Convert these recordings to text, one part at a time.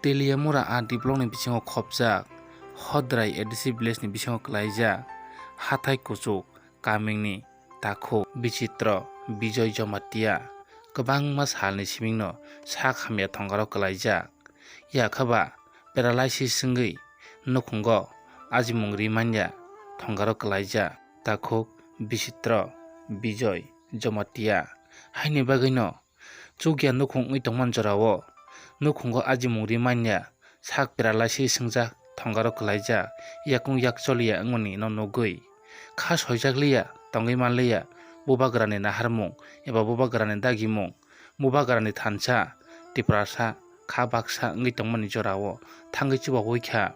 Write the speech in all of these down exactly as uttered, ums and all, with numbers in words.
Teliamura R D block ni bisingo khopjak, Hodrai A D C village ni bisingo kwlaijak, hathai kuchuk, kamingni takhuk Bichitro Bijoy Jamatia kwbangma salni simingno sak hamya thongaro kwlaijak. Yakhaba paralysis wngwi nukhungo ajimung rimanya thongaro kwlaijak takhuk Bichitro Bijoy Jamatia. Haini bagwino chukya nukhung wngwi tongmani jorao nukhungo ajimung rimanya sak paralysis wngjak thongaro kwlaijak yakung yak choliya wngmani no nugwi kha soijakliya tongwi manliya bubagrani naharmung eba bubagrani dagimung bubagrani thansa Tiprasa kha baksa wngwi tongmani jorao thangwi chubawi kha.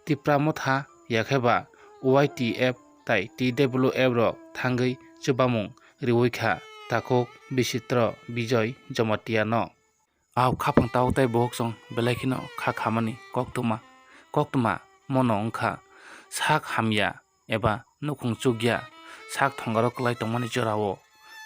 Tipra Motha yakheba Y T F tai T W F rok thangwi chubamung riwi kha takhuk Bichitro Bijoy Jamatia no. Au khaphang tau tei bohok chwng belai kheno kha khamani koktwma, koktwma mono wngkha sak hamya eba nukhung chukya sak thongaro kwlai tongmani jorao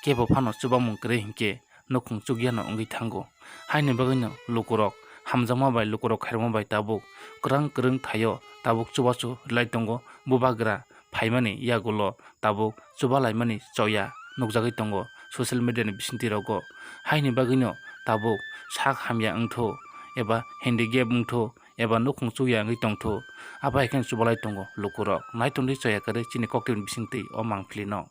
kebo phano chubamung kwrwi hinkhe nukhung chukyano wngwi thango. Haini bagwino lukurok hamjakma bai lukurok khairokma bai tabuk kwrang kwrwng thaio tabuk chubachu rwlai tongo bubagra phaimani yagulo tabuk chubalaimani choya nukjagwi tongo social media ni bisingtwi rogo. Haini bagwino tabuk sak hamya wngthu eba handicap wngthu eba nukhung chukya wngwi tongthu, abo hai kheno chubalai tongo lukurok. Nai tongdi choya kwrwi chini koktwini bisingtwi o mangpili no.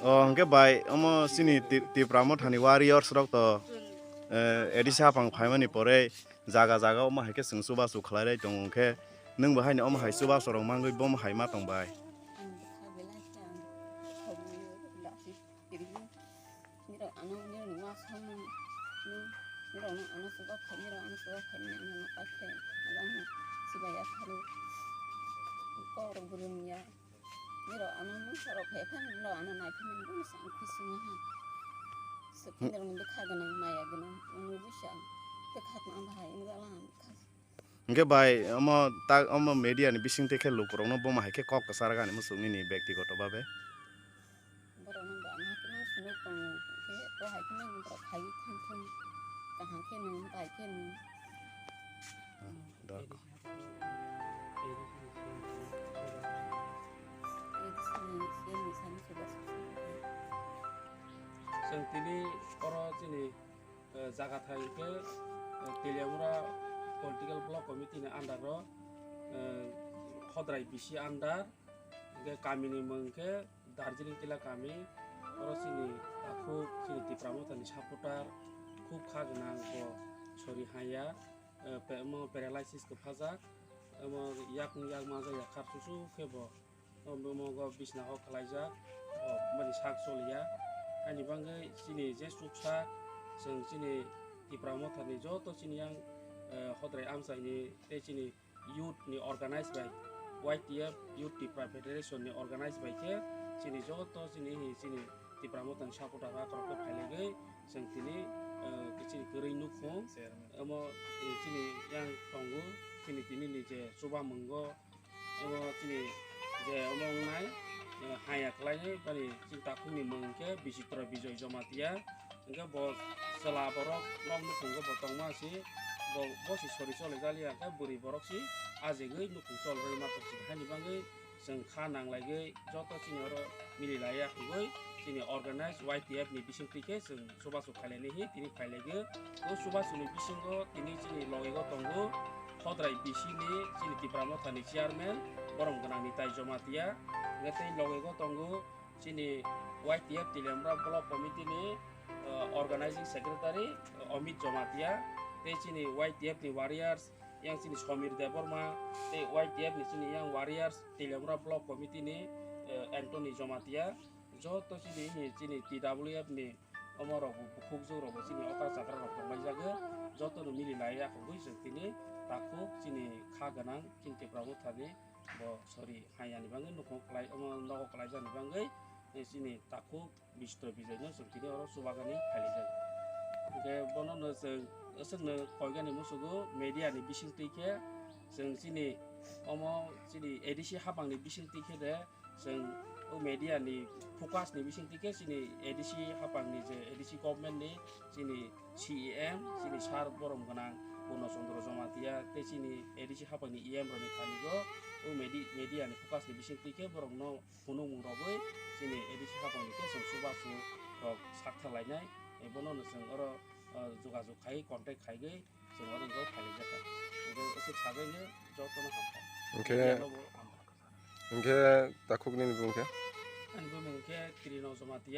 O, hwnkhe bai, omo chini Ti-, Tipra Mothani warriors rok to, eh, A D C haphang phaimani pore jaga jaga omo hai khe chwng chubachu khlai rai tongo, hwnkhe nwng bo haino omo hai chubachu rok mangwi bomo hai ma tong bai. Ang bwkha belai khe ang thogwi lachi tirigo. Nirok ano nirok ni ma song nung, nung, nirok no ano chuba phai, nirok ano chuba phai, nirok ano paikhe, ano ano chuba ya pharo. Kok rok bwrwng ya. Nirok ano mungsa rok phai phai, nirok ano nai phai, nirok no sang khusi ma ha. Suk nirok ni bwkha gwnang, maya gwnang, ano bisa bwkha tong bahai, nirok ano bwkha. Hwnkhe bai omo tak omo media ni bisingtwi khe lukurokno bomo hai khe kok kwchar gani muchung nini bektigoto babe. Borokno bo ang hakhe nang swnwi tongo, hwnkhe bo hai khe nang borok phaiwi thang thung, kaham khe nung, bai khe nung. Ah, dok. Chwng tini oro chini eh, jaga thai hwnkhe, eh, Teliamura Political Block Committee ni under o, eh, Hodrai B C under, hwnkhe kami ni mung khe Darjeeling Tila kami, oro chini takhuk chini Tipra Motha ni supporter khub kha gwnang bo sori haya, eh, pe-, omo paralysis kwphajak, omo yakung yak manjak ya khar chuchu khe bo. O bomogo bisna o khlaijak, o bini sak choliya. Ani bagwi chini je chuksa, chwng chini Tipra Mothani joto chini yang, eh, Hodrai amchaini tei chini youth ni organize bai, Y T F Youth Tipra Federation ni organize bai khe chini joto chini, chini Tipra Mothani supporter akhorok khe phailaigwi chwng tini, eh, chini kwrwi nukhung. Omo, eh, chini yang tongo, chini tini ni je chubamungo, omo chini je omo wngnai, eh, haya khlainai bani chini takhukni mung khe Bichitro Bijoy Jamatia. Hwnkhe bo chwla borok nok nukhungo bo tongma si, bo, bo si sori choli jali ya khe bwrwi borok si ajegwi nukhung chol rwui ma tong si. Haini bagwi chwng kha nang laigwi joto chini oro mili laiya hwnkhe chini organize Y T F ni bisingtwi khe chwng chubachu khailai nai hi tini phailaigwi. O chubachu ni bisingo tini chini logi o tongo Hodrai B C ni chini Tipra Motha ni chairman Borom Gwnang Nitai Jamatia, hwnkhe tei logi o tongo chini Y T F Teliamura Block Committee ni, uh, organizing secretary, uh, Amit Jamatia, tei chini Y T F ni warriors yang chini Somir Debbarma, tei Y T F ni chini yang warriors, Teliamura Block Committee ni, eh, Anthony Jamatia, joto chini, chini T W F ni omo rok bo bukhuk jwk rok bo chini oka chatra rok tongmai jago. Jotono mili lai ya khogwi chwng tini takhuk chini kha gwnang chini Tipra Mothani bo sori hayani bagwi nukhung kwlai omo nogo kwlaijani bagwi, eh, chini takhuk Bistor Bijoy no chwng tini oro chubagani phailaijak. Hwnkhe bono no chwng aswkno koigani musugo media ni bisingtwi khe chwng chini omo chini A D C hapang ni bisingtwi khe de chwng o media ni focus ni bisingtwi khe chini A D C hapang ni je A D C government ni chini C E M chini sir borom gwnang Purno Chandra Jamatia tei chini A D C hapang ni E M rok ni thani go o medi-, media ni focus ni bisingtwi khe borok no phunukmung rogwi chini A D C hapang ni khe chwng chubachu rok sakthar lainai, eh, bono no chwng oro, eh, jogajog khai contact khaigwi chwng oro no phailaijak kha. Hwnkhe aswk sagwi no jotono hamkha. Hwnkhe, media no bo hamkha. Hwnkhe takhuk nini bumung khe? Ani bumung khe Trino Jamatia.